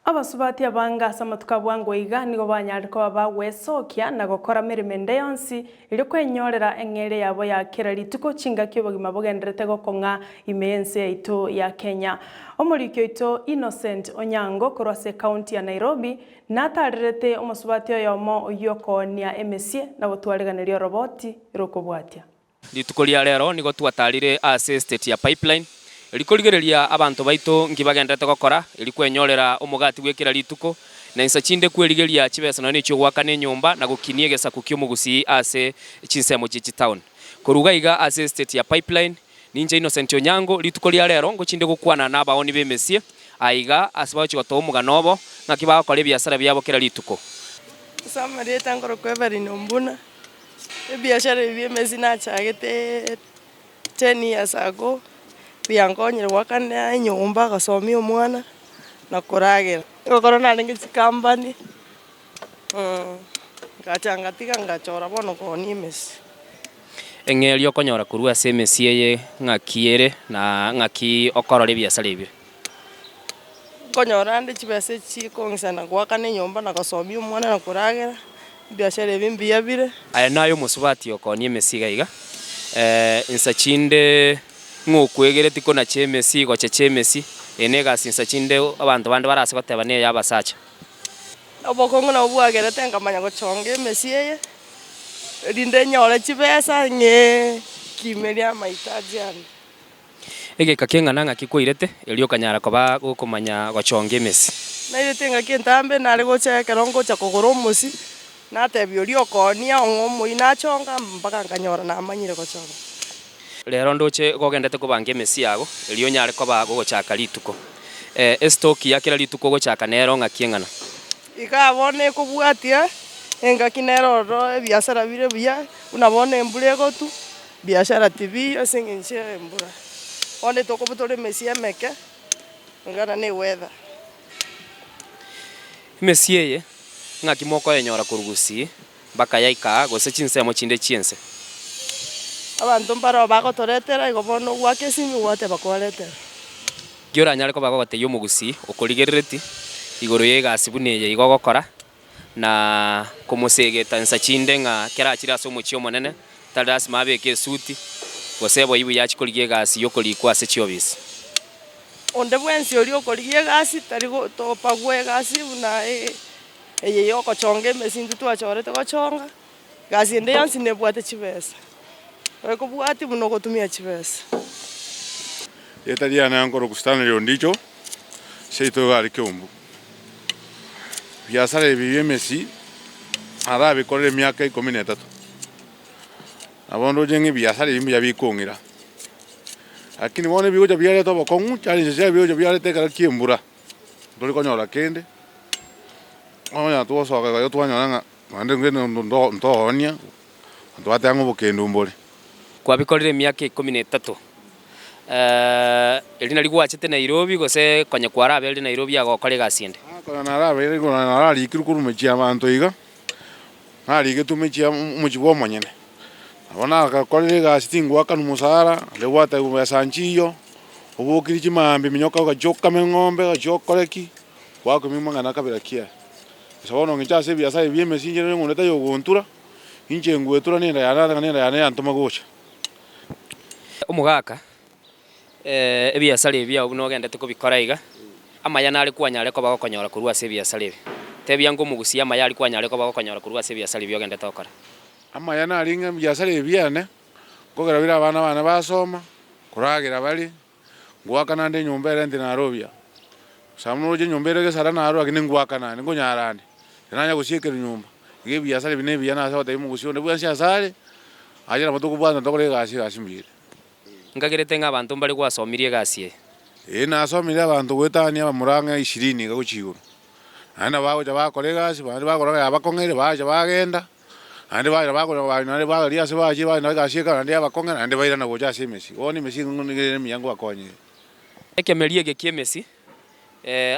Abasubati abange ase amatuko a bwango iga nigo banyarire koba bagwesokia na gokora meremo ende yonsi erio kwenyorera eng'eria yabo ya kera rituko chingaki obogima bogendererete gokong'a ime y'ense yaito ya Kenya. Omoriki oito Innocent Onyango korwa ase ekaunti ya Nairobi natarerete omosubati oyomo oyio okoonia emesie na gotwariganeria oroboti rokobwatia. Rituko ria rero nigo twatarire ase estate ya Pipeline, erio korigereria abanto baito nki bagenderete gokora, erio kwenyorera omogati bwe kera rituko, na insa chinde kwerigeria chibesa nonya nechi'ogoakana enyomba na gokinia egesaku ki'omogusii ase chinsemo chie chitown. Korwa iga iga ase estate ya Pipeline, ninche Innocent Onyango, rituko ria rero ngochinde gokwana nabaoni b'emesie aiga ase bagochia gotoa omogano obo ng'aki bagokora ebiasara biabo kera rituko. Ase amarieta nkorokwa Everine Ombuna. Ebiashara ebi bia emesi nachagete ten years ago, biankonyire goakana enyomba, gosomia omwana, na koragera. Egokora narenge chikampani, ngacha ngatiga ngachora bono koonia emesi. Eng'eria okonyora korwa ase emesi eye ng'aki ere, na ng'aki okorora ebiasara ebire. Nkonyora ande chibesa echi chikong'isana goakana enyomba na gosomia omwana na koragera, ebiashara ebi mbuya bire. Aya naye omosubati okoonia emesi iga iga, insa chinde ng'a okwegereti konacha emesi, gochecha emesi, eye na egasi insa chinde abanto bande barase goteba neye abasacha. Obokong'u nabwo bwagerete nkamanya gochonga emesi eye, erinde nyore chibesa ng'ee kimeria amahitaji ane. Egeka keng'ana ng'aki kwairete, erio okanyara koba gokomanya gochonga emesi. Nairete engaki entambe nare gocha ekero ngocha kogora omosi, natebia oria okoonia ong'e omoyio nachonga mpaka nkanyora namanyire gochonga. Rero ndoche gogendete kobanga emesi yago, erio onyare koba gogochaka rituko. Estoki ya kera rituko ogochaka nero ng'aki eng'ana. Igaa bono ekobwatia, engaki nere ororo ebiasara bire buya, buna bono embura egotwa, Biashara tibiiyo ase engencho y'embura, bono tokobutora emesie emeke kulingana ne eweather. Emesie eye ng'aki mokoyenyora korwa gusii mpaka yaika aa gose chinsemo chinde chi'ense? Abanto mbaroo bagotoretera igo bono ogwaka esimi gwateba kwaretera. Ki oranyare koba gogotebia omogusii okorigerereti igoro y'egasi buna eye igo ogokora? na komosegeta insa chinde ng'a ekero achire ase omochie omonene, tari lasima abeke esuti, gose eboyi buya achie korigia egasi y'okorikwa ase chiofisi. Onde bwensi oria okorigia egasi tari topagwa egasi buna eye ya ogochonga emesi intwe twachorete gochonga, egasi ende yonsi nebwate chibesa, ekobwatia buna ogotumia chibesa. Erieta riane nkorokwa Stanley Ondicho, seito iga aria Keumbu. Ebiasara ebi bia emesi narabikorire emiaka ikomi na etato, nabo ndoche ng'a ebiasara ebi mbuya bikong'ira, lakini bono ebigocha biareta obokong'u challenge chiaye bigocha biareta ekero kia embura, ntori konyora kende, onye twasoka iga twanyora ng'a naende ndo ntoonia, abanto bateba ng'a obokendu mbore. Kwabikorire emiaka ikomi na etato, Erio nario gwachete Nairobi gose konya kwarabeire Nairobi agokora egasi ende? Konya narabeire igoro nararikirwe korwa mechie y'abanto iga, narigetwe mechie omochie bwa omonyene. Nabo nagakorire egasi tingoakanwa mosara, naende gwatebigwa besa nchiyo, obokirie chimambia minyoka ogachia okame eng'ombe ogachia okore ki, gwakumia amang'ana kabira ki aya. Gose bono nginche ase ebiasara ebi bia emesi inche nonye onde taiyo ogontura, inche ngwetura nenda yane ase nenda yane yantoma gocha. Omogaka, ebiasara ebi biao buna ogendete kobikora iga, amaya nare kwanyare koba gokonyora korwa ase ebiasara ebi? Tebia ng'a omogusia amaya aria kwanyare koba gokonyora korwa ase ebiasara ebi ogendete gokora. Amaya nare ng'a ebiasara ebi biane, nkogera bire abana bane basoma, koragera bare, Ngoaka naende enyomba ere ente narobia. Gose buna oroche enyomba ere gesara naroro lakini ngoaka naende, nkonyara ande. Ekero nanya gosiekerwa nyomba, iga ebiasara ebi nebiya nase gotebia omogusii onde bwensi ase are, aye nabo tokobwatana tokore egasi, egasi mbuya ere. Nkagerete ng'a abanto mbare gwasomirie egasi eye. Ee nasomirie abanto goetania abamura ang'e ishirini iga gochia igoro. Naende nabo bagocha bakora egasi, bande bakora ng'a yabakong'eire bacha bagenda. Naende baira bakonywa baria naende bagaria ase bachire bagenda egasi ekero naende yabakong'era naende bairana gocha ase emesi. Bono emesi nigo ere emiya nkobakonyire. Ekemeria eke ki'emesi,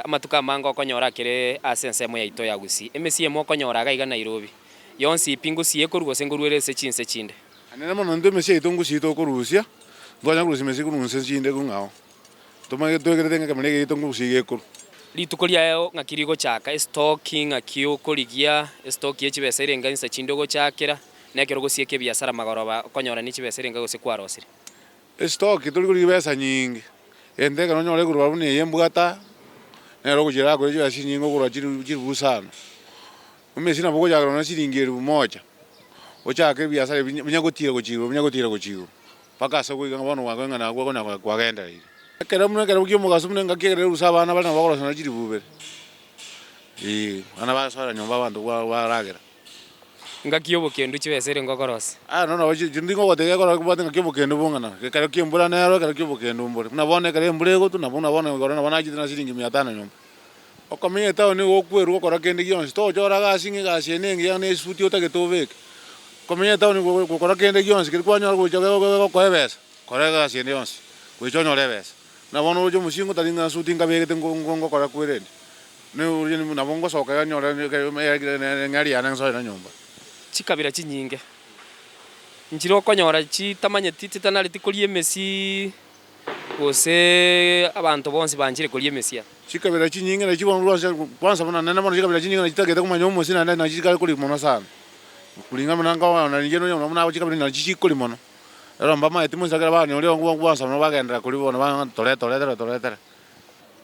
amatuko amange okonyora akere ase ensemo yaito ya Gusii. Emesi emo okonyora iga iga Nairobi, yonsi pi ngusii ekorwa gose nkorwa ere ase chinse chinde. Naende mono intwe emesi yaito ngusii tokorusia, ntwanya korusia emesi korwa nse chinde kong'ao. Tomanye twegerete ng'a ekemeria eke giaito ngusii gekorwa. Rituko riaye ng'aki rigochaka, estoki ng'aki okorigia, estoki ye chibesa ere enga insa chinde ogochakera, na ekero ogosieka ebiasara magoroba okonyora ne chibesa ere enga gose kwarosire. Estoki tori korigia besa nyinge, egento ekero onyore egurubaro buna eye mbwata, nere ogochia erakore chibesa chinyinge okogora chiribu chiribu isano. Emesie nabo ogochaka nonya chiringi elifu moja, ochake ebiasara ebi binya gotira gochia igoro binya gotira gochia igoro, mpaka ase ogoika ng'a bono gwakonya ng'a nagwo konya kwagendereire. Ekero buna ekero kia omogaso buna engaki ekero erusa abana bare nabo bakorosia nonya chiribu ibere, eh, abana basoera nyomba abanto ba baragera. Engaki ya obokendu chibesa ere ngokorosia. Aya nonya nabo chi chindi ngogotebia ekero obwate ngaki obokendu bong'ana, ekero kia embura nero ekero kia obokendu mbore. Buna bono ekero embura egotwa nabo buna bono igoro nabo nachete na siringi mia tano nyomba. Okomenya etaoni nigo gokwerwa gokora kende gionsi, togochora gasi ng'a egasi eye nengiya na esuti otagete obeke. Okomenya etaoni gokora kende gionsi keria kwanyora gocha gegokoa ebesa, kora egasi ende yonsi gocha onyore ebesa. Buna bono oroche omosingo tari ng'a esuti nkabegete ngokora kwerende, nabo ngosoka iga nyore eng'eria yane nsoe na nyomba. Chikabira chinyinge nchire okonyora chitamanyeti chitanareti koria emesii. Gose abanto bonsi banchire koria emesia. Chikabira chinyinge nachi bono rwase kwansa buna nene bono chikabira chinyinge nachi chitagete komanya omosie naende nachi chikare koria mono sana. Kuringana buna nkoona inche nonya buna abo chikabira nachi chikoria mono. Ero mbamaeti mono ekero banyoria gwansa mono bagenderera koria bono bang'a torete toretere toretere.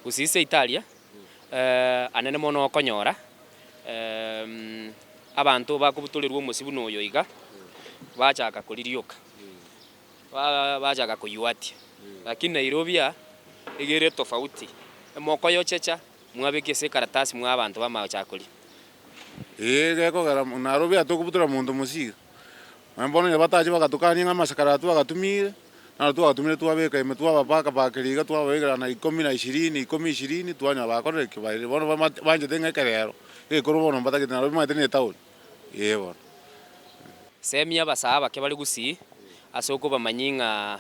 Gose ase Italia, anene mono okonyora abanto bakobutorerwa omosie buna oyo iga, bachaka koririoka. Bachaka koyuatia, lakini Nairobi aa iga ere tofauti, mokoyochecha mwabeka ase ekaratasi mwa abanto bamagochaka koria. Ee gekogera Nairobi aa tokobutora monto mosiga, nonya bono onye batache bagatokania ng'a amasakara aya twagatumire, naro twagatumire twabeka ime twabapaka pakeria iga twababekera na ikomi na ishirini, ikomi ishirini, twanyora bakorire ki? Bairire. Bono bamate banchete ng'a ekerero, egekoro bono mbatagete Nairobi omanyete ne etown, ee bono. Semia abasaa abake bare gusii ase okobamanyia ng'a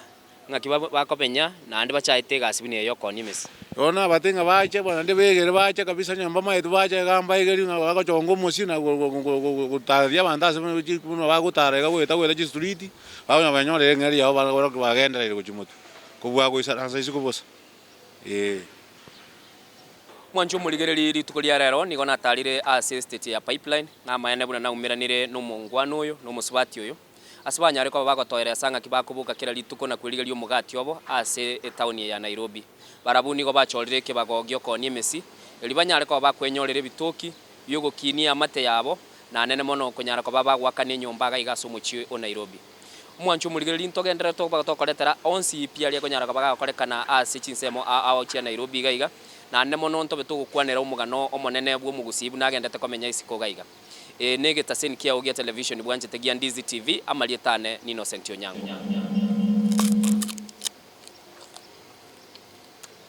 ng'aki bakomenya naende bachaete egasi buna eye y'okoonia emesi. Bono nabate ng'a bache bono naende begere bache kabisa onye mbamaete bache iga mbaegerie ng'a bagochonga omosie na gotareria abanto ase buna bagotara iga goeta goeta chistriti, bakonya banyorire eng'eria yabo barabwo bagendereire gochia motwe, kobua goisaransa isiko bosa, ee. Mwanche omorigererie rituko ria rero nigo natarire ase estate ya Pipeline, namaene buna naumeranire nomongwana oyo na omosubati oyo, ase banyare koba bagotoeresa ng'aki bakoboka kera rituko na kwerigeria omogati obo ase etaoni eye ya Nairobi. Barabwo nigo bachorire ekebago gi'okoonia emesi, erio banyare koba bakwenyorera ebitoki bi'ogokinia eamate yabo, na nene mono konyara koba bagoakana enyomba iga iga ase omochie o Nairobi. Omwancho omorigereria ntogenderere tokoba tokoretera onsi pi aria akonyara koba gagokorekana ase chinsemo ao ao chia Nairobi iga iga, naende mono ntobe togokwanera omogano omonene bw'omogusii buna agendete komenya isiko iga iga. Eye negetaseni kiao gia television bwanchete gia Ndizi TV, amarieta ane n'Innocent Onyango.